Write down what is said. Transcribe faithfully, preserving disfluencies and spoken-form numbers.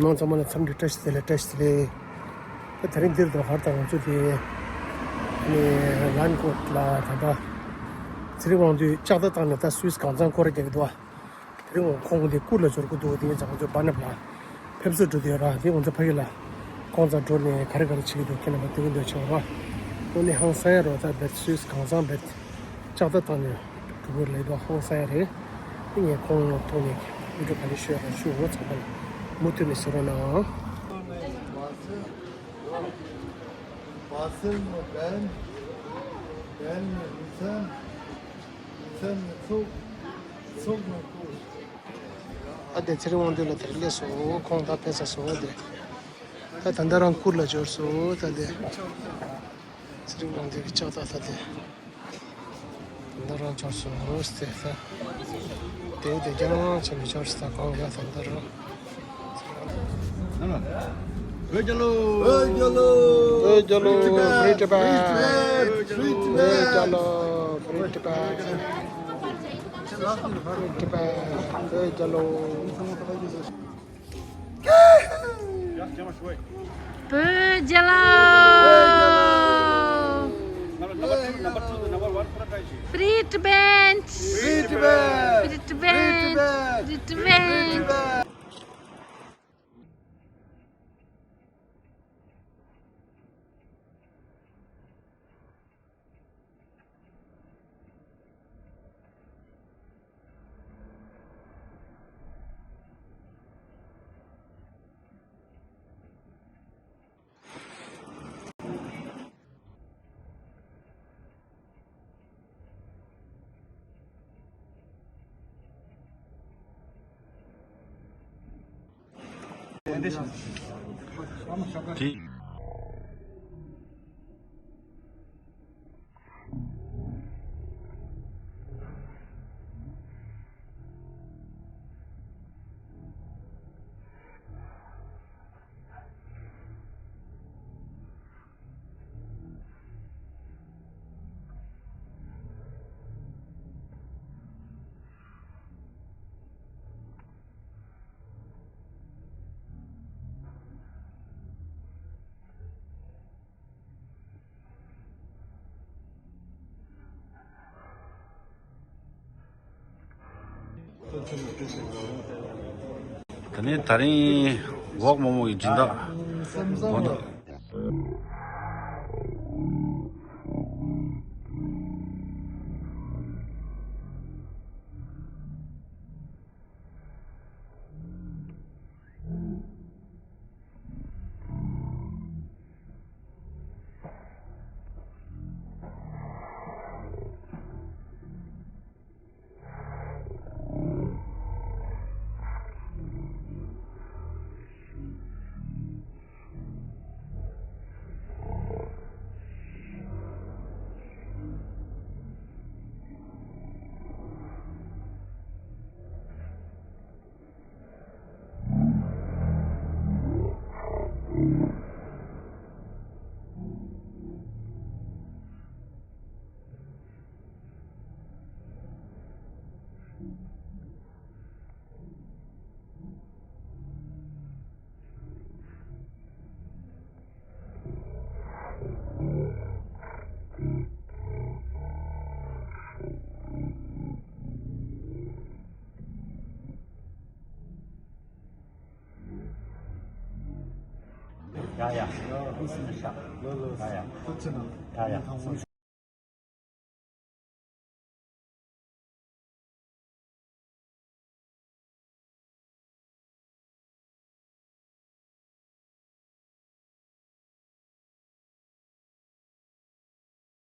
ནང་ཚང་མ་ལ་འཚམས་འདྲི་བཀྲ་ཤིས་བདེ་ལེགས། བཀྲ་ཤིས་བདེ་ལེགས། ད་དེ་རིང་འདིར་དུ་ཧར་དང་ང་ཚོ་དེ་ནི་ལན་ཀོད་ལ་ད་ལྟ་ཚེ་རིང་དབང་འདུས་ལྕགས་རྟ་བཏང་ནས་ད་སུད་སི་གངས་ཚང་སྐོར་ར་རྒྱག་གི་འདུག་བ། དེ་རིང་ཁོང་དེ་གུར་ལ་འབྱོར་གི་འདུག་དེ་ཡིན་ཙང་ང་ཚོ་སྦ་ནབ་ལ་ཕེབས་བསུ་འགྲོ་དུས་ར་དེ་ང་ཚོ་ཕ་གི་ལ་ཁོང་ཚང་འགྲོ་ནས་ག་རེ་ག་རེ་བྱེད་ཀྱི་འདུག་ཁྱེད་རྣམ་པ་སྟོན་གྱི་འདུག་ཆེ་བ། ཨོ་ནི་ཧང་སང་ཡ་རོ། ད་བེད་སུད་སི་གངས་ཚང་བེད་ལྕགས་རྟ་བཏང་ནས་གུར་ལ་ཡོད་པ་ཧང་སང་ཡ་རེད། དེ་ངས་ཁོང་ཐོག་ནས་བི་ཌིའོ་ག་རེ་ཤོད་ར་ཤོད། འོ་ཚང་མ་ལ་མུ་མཐུད་ནས་གཟིགས་རོགས་གནང་། བ་སེལ་ནི་བན། བན་ནི་རུས་ཚན། རུས་ཚན་ནི་ཚོགས། ཚོགས་ནི་སྐུ། ཨ་དེ་ཚེ་རིང་དབང་འདུས་ལགས་དེར་སླེབས་སོང་། ཁོང་ད་ཕེབས་ཚར་སོང་། དེ་ད་ད་ལྟ་རང་གུར་ལ་འབྱོར་སོང་། ད་དེ་ཚེ་རིང་དབང་འདུས་ཀྱི་ལྕགས་རྟ་ད་དེ་ད་ལྟ་རང་འབྱོར་སོང་། དེ་ད་དེ་དེ་རྒྱང་ཆེན་པོ་འབྱོར་སོང་། ད་གང་ཡག་ད་ལྟ་རང་། བོད་རྒྱལ་ལོ། བོད་རྒྱལ་ལོ། བོད་རྒྱལ་ལོ། Free Tibet། བོད་རྒྱལ་ལོ། Free Tibet། Free Tibet། བོད་རྒྱལ་ལོ། བོད་རྒྱལ་ལོ། Free Tibet། Free Tibet། Free Tibet། Free Tibet། དེ་ནས་ད་རིང་འོག་མོག་མོག་གི་སྦྱིན་བདག་ཡ་ཡ། ཡ་ཡ།